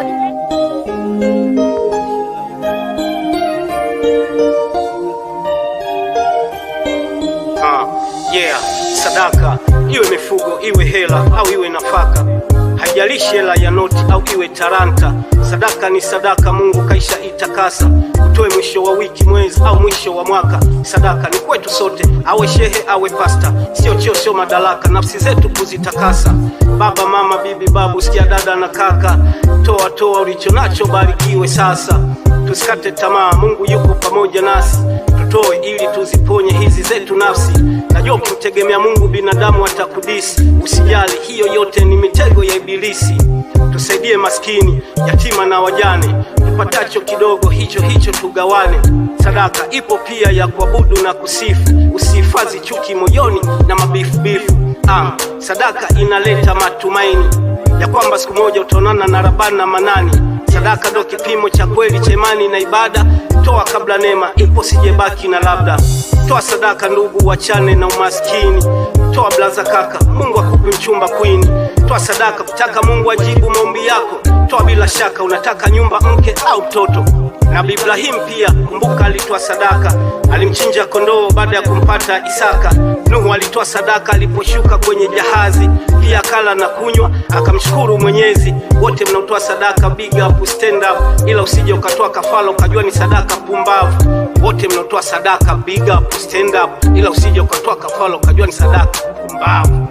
Record. Ah, yeah, sadaka iwe mifugo iwe hela au iwe nafaka, haijalishi hela ya noti au iwe taranta. Sadaka ni sadaka, Mungu kaisha itakasa. Utoe mwisho wa wiki, mwezi au mwisho wa mwaka. Sadaka ni kwetu sote, awe shehe awe pasta, sio cheo sio madaraka, nafsi zetu kuzitakasa. Baba, mama, bibi, babu, sikia dada na kaka, toa toa ulicho nacho, barikiwe sasa. Tusikate tamaa, Mungu yuko pamoja nasi, tutoe ili tuziponye hizi zetu nafsi. Najua ukimtegemea Mungu binadamu atakudisi. Usijali, hiyo yote ni mitego ya Ibilisi. Tusaidie maskini, yatima na wajane, tupatacho kidogo hicho hicho tugawane. Sadaka ipo pia ya kuabudu na kusifu, usihifadhi chuki moyoni na mabifubifu. Sadaka inaleta matumaini ya kwamba siku moja utaonana na Rabana Manani. Sadaka ndo kipimo cha kweli cha imani na ibada. Toa kabla neema ipo, sijebaki na labda. Toa sadaka ndugu, wachane na umaskini. Toa blaza kaka, Mungu akupe mchumba kwini. Toa sadaka kutaka Mungu ajibu maombi yako. Toa bila shaka, unataka nyumba, mke au mtoto. Nabii Ibrahim pia kumbuka, alitoa sadaka, alimchinja kondoo baada ya kumpata Isaka. Nuhu alitoa sadaka aliposhuka kwenye jahazi, pia akala na kunywa akamshukuru Mwenyezi. Wote mnaotoa sadaka, big up, stand up, ila usije ukatoa kafara ukajua ni sadaka pumbavu. Wote mnaotoa sadaka, big up, stand up, ila usije ukatoa kafara ukajua ni sadaka pumbavu.